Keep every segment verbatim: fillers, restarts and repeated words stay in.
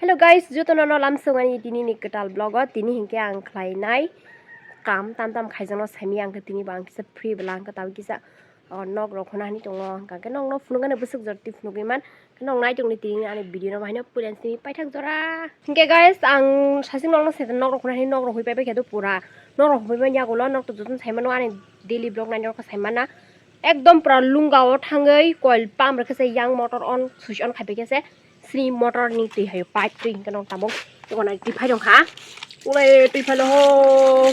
Hello guys, jotono no lamsong ani tini ni kwtal vlog o. Tini hinkhe ang khlainai kam tam tam khaijakno saimanya, ang khe tini bo ang kisa free bwla, ang khe tabuk kisa, o, nok rok huna hani tongo, hwnkha khe nokno phunukgani bwswk jora twi phunugwi man. Khe nok nai tongni tini ani video no bahai no puila simi paithak jora. Hinkhe guys, ang sasing nokno se nok rok huna hani nok rok hui pai pai khe do pura nok rok hui pai manya ulo nok to jotono saimano ani daily vlog nai norok saimana. Ekdom pura lunga o thangwi coil pump rwkhe se yang motor on switch on khai pai khe se. Sini motor ni twi hayo pipe twi hinkhe nong tabuk. Tei gana twi phai rong kha. Ule twi phai lo ho.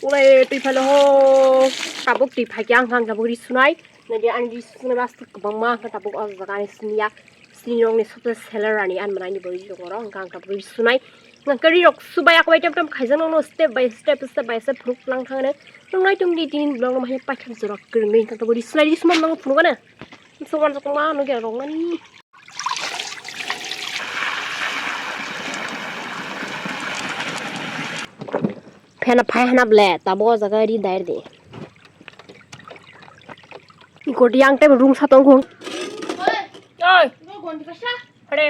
Ule twi phai lo ho. Tabuk twi phai khe ang kha ang tabuk ri sunai. Nadi ani ri sunai bas kwbangma ang kha tabuk o jaga ani sini ya. Sini rong ni sote seller ani an manai ni bo ri rong oro ang kha ang tabuk ri sunai. Ang khe ri rok subai akwai tam tam khaijak nong no step by step step by step phunuk lang thang ne. Nong nai tong di tini vlog no mahai paithak jora kwrwngwi ang kha tabuk ri sunai ri sumai mang phunuk gana. Soban jok ma no ge rong nani. Phena phai hana ble, tabo o jaga ri dair di. Ikot yang tebo rung sa tong khung. Oi. Hore.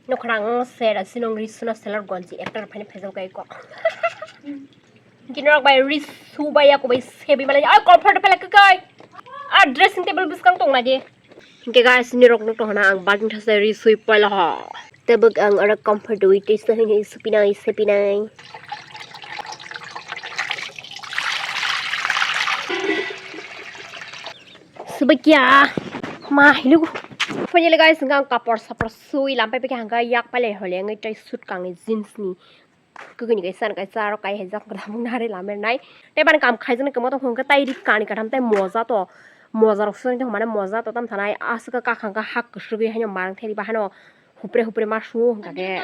Nokhrang sera sinong ri suna selar gonji ektar phani phejok kai ko. Kinrok bai ri su bai ya ko bai sebi malai. Ai comfort pela kai. A dressing table buskang tong na di. Hinkhe guys, nirok no tohona ang balting thasa ri sui paila ha. Tebok ang oro comfort wi twi se hini supinai sepinai. Subakya ma hilu. Finally guys, ang kapor sapor sui lampai pekha hangka yak paile hole ang tai suit kangni jeans ni. Kukuni kaisa kaisa aro kai hai jak tabuk nari lamer nai. Tei bani kam khaijak nai kwma tong hwnkhe tai ri kani katham tei moja to moja rok swnwi tong mane moja to tam thanai aswk kakhang ka hak kwswrwgwi haino marang theri ba hano hupre hupre ma su hwnkha khe.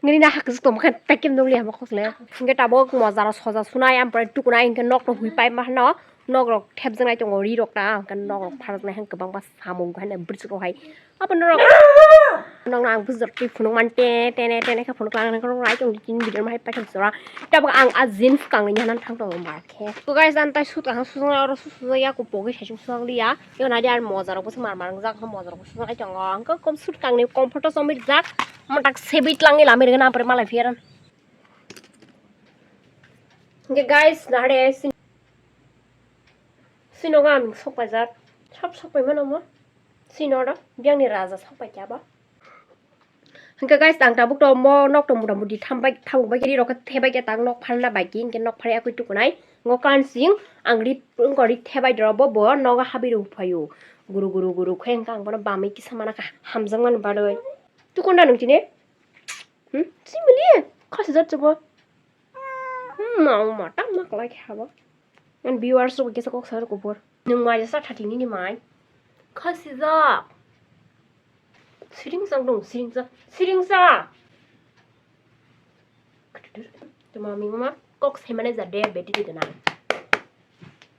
Ngini na hak kwswk tong khe tei kim nukliya hamo khokle hwnkhe tabuk moja rok soja sunai ampore tukunai hwnkhe nok rok hui pai ma hano nok rok thepjaknai tongo ri rok ta hwnkhe nok rok pharjaknai hwnkhe kwbangma samung hwnkhe bwswk rok hai. Abo norok nokno ang bujor twi phunuk man te tene tene khe phunuk lang nang rok rai tong tini video mai paithak jora. Tabuk ang a jeans kangni hanan thang tongo mar khe. To guys, ang tai suit kaham sujak oro sujak ya ko pogwi saichung sujak liya. Yo nadi ar moja rok bwswk mar mar wngjak moja rok sujak ai tongo. Ang khe kom suit kangni comfort o chomwi rijak. Mo tak sebi tlang ni lamai rwgena ampore malai phiya. Hwnkhe guys, nare sinogo ang sok paijak. Sab sok paimano mo. Sino oro biyangni raja sok paikha bo. Hwnkhe guys, ang tabuk to mo nok to mota moti thambai thamuk bai khe ri rok khe thebai khe tang nok pharna bai khe hinkhe nok phari akui tukunai. Ngo kansing ang ri wngkha ri thebai doro bo bo nogo habwi rw phaio. Guru guru guru khe hwnkhe ang bono bamwi kisa mana kha hamjakmani bagwi. Tukun da nwng tini? Hmm? Simili khasi jat chabo. Hmm, ma ma tam ma klai khe habo. Ang viewers rok kisa kok sa rw kuphur. Nwng mai sa thati nini mai. Khasi jat. Siring sang dong, siring sa, siring sa. Tuma mi mama kok semane jat de beti di gana.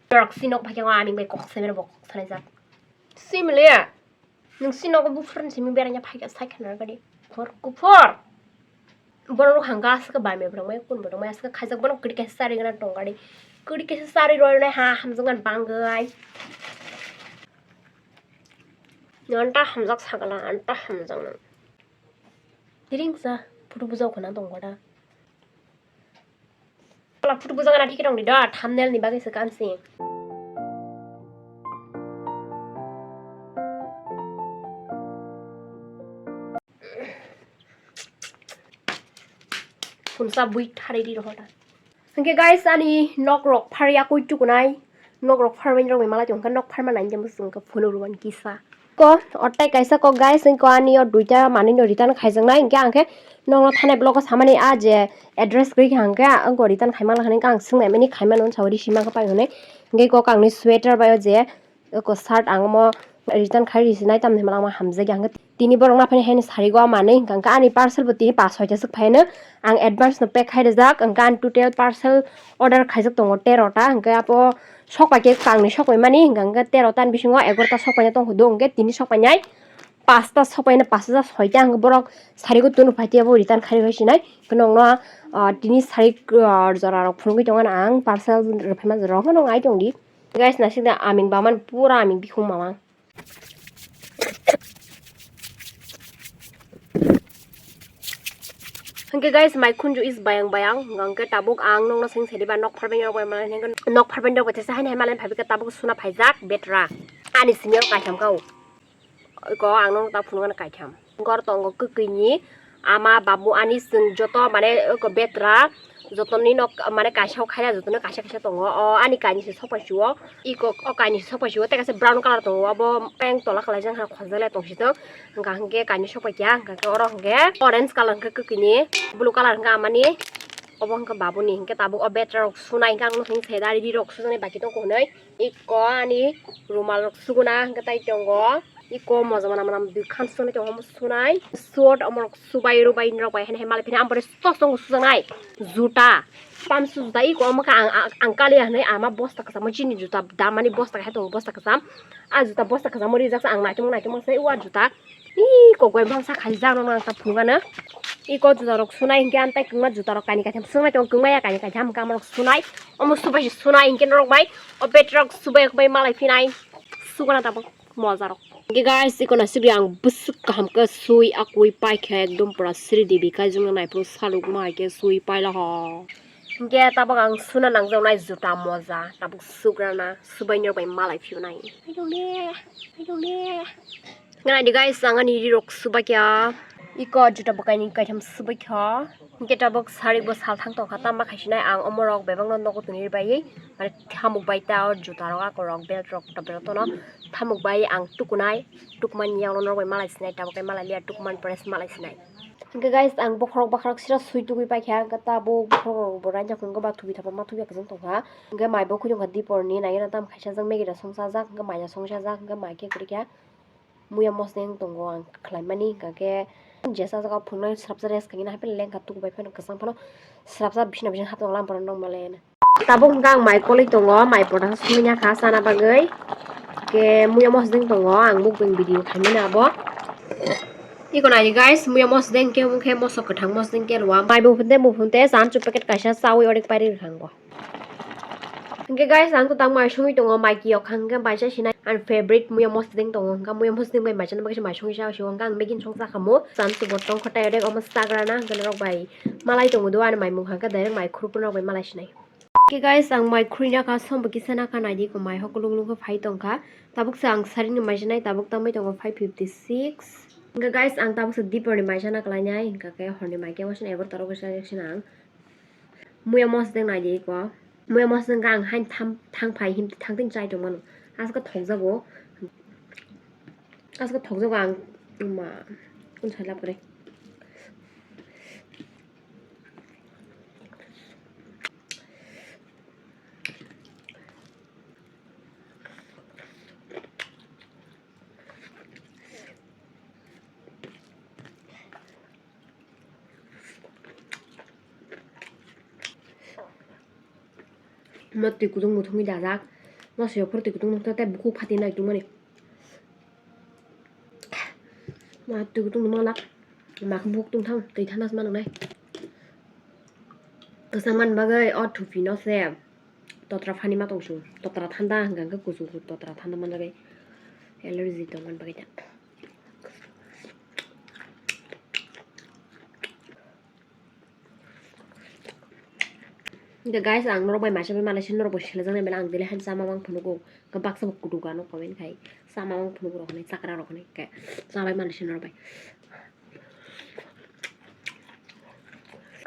Rok sinok phai khe aming bai kok semane bo kok sanai jat. Simle. Nung sinok buphur ni simi beranya phai khe sai khana gadi. Kuphur, kuphur. Bono rok hangka aswk bai me brang mai kun borok mai aswk khaijak bono kri khe sari gana tong gadi. Kri khe sari roi nai ha hamjak ngan bangwai. Anta hamjak sagala, anta hamjak nang. Tiring sa, photo bujao khana tong gada. Photo bujao gana thik tong di da, thumbnail ni bagwi se kansi. Phunsa bui thari di rohor da. Hwnkhe guys, ani nok rok phar yakui tukunai, nok rok pharmani rok ni malai tongkha, nok pharma nai jembo chwngkha phunuk rwmani kisa. Ko, o tai kaisa kok guys, ko ani o duita manwi no return khaijaknai, hwnkhe ang khe nokno thanai block o samani a je address kwrwi kha hwnkhe ang ko return khaimani hwnwi ang swngnai mani khaimani hwnwi sawi risi mankha pai hwnwi, hwnkhe kok ang ni sweater bai o je Eko shirt ang omo return khai risi nai tamni hwnba langma hamjakya hwnkhe tini borok naphani haino sarigo manwi hwnkha hwnkhe ani parcel bo tini pas soita swk phaino ang advance no pack khai rijak hwnkhe ani total parcel order khaijak tongo tero ta hwnkhe abo sokpai khe kangni sokpai mani hwnkha hwnkhe tero ta ni bisingo egarota sokpaina tongkha do hwnkhe tini sokpainai pasta sokpaina pasta soita hwnkhe borok sarigo tunu phaitwi abo return khai rwbai sinai hwnkhe nokno tini sari jora rok phunugwi tongmani ang parcel rwphaima jora rok phano ngai tongdi. Guys, naisik da aming bamani pura aming bikhung mamang. Hwnkhe guys, mai khunju is bayang bayang, hwnkhe tabuk ang nokno seng sedi ba nok pharbai rok bai malen, hwnkhe nok pharbai rok bai tesa haini hai malen phaibikhe tabuk suna phaijak betra. Ani simi o kaitham kau. Iko ang nokno ta phunukgana kaitham. Gor tongo kwkwi ni ama babu ani chwng joto mane iko betra jotoni nok mane kaisa o khaiya jotoni kaisa kaisa tongo. O ani kainwi se sokpai chuo. Iko o kainwi se sokpai chuo tei kaisa brown colour tongo obo peng tola kalaijak ha khojak le tongsi tong. Hwnkha hwnkhe kainwi sokpai kha hwnkha khe oro hwnkhe orange colour hwnkhe kwkwi ni blue colour hwnkhe amani obo hwnkhe babuni hwnkhe tabuk o betra rok sunai hwnkhe ang nukha hwnkhe se dari rok sujani baki tongkha hwnwi. Iko ani rumal rok suguna hwnkhe tai tongo. Iko moja manam manam dui khan sunai tongo omo sunai. Suot omorok subai rubai norok bai haino hai malai phina ang bore sos tongo sujaknai. Juta. Pamsu juta iko omo khe ang, ang, ang kaliya hinui ama bosta kwchamo chini juta damani bosta khe tongo bosta kwcham. A juta bosta kwchamo rijak se ang naitongma naitongma se o a juta. Iko goi bangsa khaijak rokno ang ta phunukgano. Iko juta rok sunai hinkhe ang tai kwngma juta rok kainwi kaitham sunai tongo kwngma ya kainwi kaitham hinkhe amorok sunai. Omo subai se sunai hinkhe norok bai o betra rok subai bai malai phinai. Sugana tabuk. Mojarok. Hwnkhe guys, iko naisik ang bwswk kaham khe sui akui paikha ekdom pura sri devi kaijaknai naiphuru salukma hai khe sui paila ho. Hwnkhe tabuk ang suna nangjaknai juta moja tabuk sugrana subaini rok bai malai phiyonai. Hwnkhe naidi guys, ang ani rirok subaikha. Iko juta bwkaini kaitham subaikha. Hwnkhe tabuk sari bo salthang tongkha, tamo khaisina ang omorok bebakno nogo twnwi baiwi, mane thamuk bai ta o jutarok akorok beltrok ta beltono thamuk bai ang tukunai, tukmani yago norok bai malai sinai, tabuk khe malai liya, tukman pore se malai sinai. Hwnkhe guys, ang bokhorok bakhorok sira sui tugui paikha, hwnkhe tabuk bokhorok rok bo raida hwnkhe ba thubi thapa ma thubi kwchwng tongkha, hwnkhe mai bo khwi tongkha diporni, naiwi tamo khaisa jak Maggie rok song chajak, hwnkhe mai rok song chajak, hwnkhe mai khe kwrwikha. Muya mosdeng tongo ang khlaimani, hwnkha khe jesa jaga phunuknai swrapsa rest khaina haphai lengkha tukubai phano kwchang phano swrapsa bisina bising hapjak lamphoro nokmale. Tabuk hwnkha ang mai kolwi tongo, mai pota sumui ya kha chana bagwi. Khe muya mosdeng tongo, ang mukbang video khaimani abo. Iko naidi guys, muya mosdeng khe wngkhe moso kwthang mosdeng khe rwam. Mai buphunte buphunte chan chu packet kaisa chawi onek pairi rwkha ang bo. Hwnkhe guys, ang kwtal mai songwi tongo, mai kiyok kha hwnkhe mai cha sinai. Ani favorite muya mosdeng tongo, hwnkhe muya mosdeng bai mai chana bagwi se mai songwi cha sio, hwnkhe ang begin song cha khamu. Chan se bo tong kho tai odek omo chagra na, hwnkhe norok bai malai tongo do ani mai mung hwnkhe direct mai khurupui norok bai malai sinai. Hwnkhe guys, ang mai khurui na kha, som bo kisa na kha, naidi ko mai ho kulung kulung khe phai tong kha. Tabuk se ang sarini mai chanai, tabuk tangwi tongo five fifty six. Hwnkhe guys, ang tabuk se dipor ni mai chana kwlai nai, hwnkhe horni mai khe waisa egarota rok se ang. Muya mosdeng naidi iko. Muya mosdeng khe ang hain tham, thang phai him, thang tin chai tongmano. Aska thokjago. Aska thokjago ang ma kun sai lab kre. Ma twi kutung muthungwi dajak. Ma siyok phuru twi kutung nukha tei bukhuk phati nai tongmani. Ma twi kutung nukma lak. Ma khe bukhuk tongthang twi thanda se ma nuknai. Kwchang man bagwi o thupi no se. Totra phani ma tong sung. Totra thanda hwnkha hwnkhe kuchuk totra thanda man jagwi allergy tong man bagwi ta. Hwnkhe guys, ang norok bai maisa bai malai se norok bai selajaknai belai ang daily han chama mang phunugo. Hwnkhe baksa bo kuduka no comment khai chama mang phunugo rok hinwi chakra rok hinwi hwnkhe chabai malai se norok bai.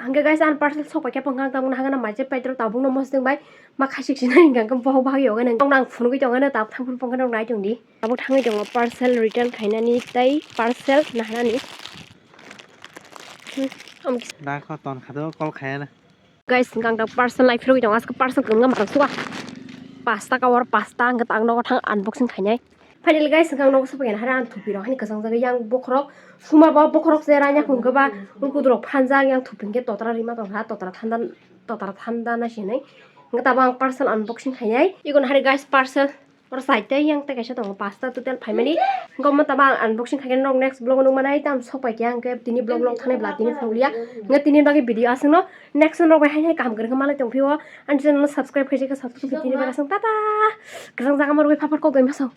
Hwnkhe guys, ang parcel sok paikha, hwnkhe ang tamo hagana mai se paidrop tabuk no mosdeng bai ma khaisik sinai hwnkhe bohok bagwi yogwi nang ang phunugwi tongkha no tabuk thang phuru pongkha no nai tongdi. Abo thangwi tongo parcel return khainani tei parcel naharani. Hmm, am kis- Dakho ton khado call khayana. Guys, hwnkhe ang parcel nai phirogwi tongo, aske parcel kwbangma mwchang suka. Pasta cover, pasta hwnkhe ang nogo thang unboxing khainai. Finally guys, hwnkhe ang nogo sophaikha hare ang thupi rok hani kwchang jagwi yang bokhorok suma bo bokhorok se raina hwnkhe ba urkut rok phanjak yang thupi hwnkhe totra rima tongkha, totra thanda, totra thanda nai sinai. Hwnkhe tabuk ang parcel unboxing khainai. Igun hare guys parcel. Oro side tei yang tei kaisa tongo, pasta total phaimani. Hwnkhe omo tamo ang unboxing khaikhe norok next vlog o nukmanai, tamo sok paikha hwnkhe tini vlog log thanai bla tini phunukliya. Hwnkhe tini bagwi video aswkno next o norok bai hai hai kaham kwrwngkhe malai tongphio. Ani channel no subscribe khaijak khe subscribe khe tini bagwi aswk tata. Kwchang jaga morogwi phapar kok doi masa.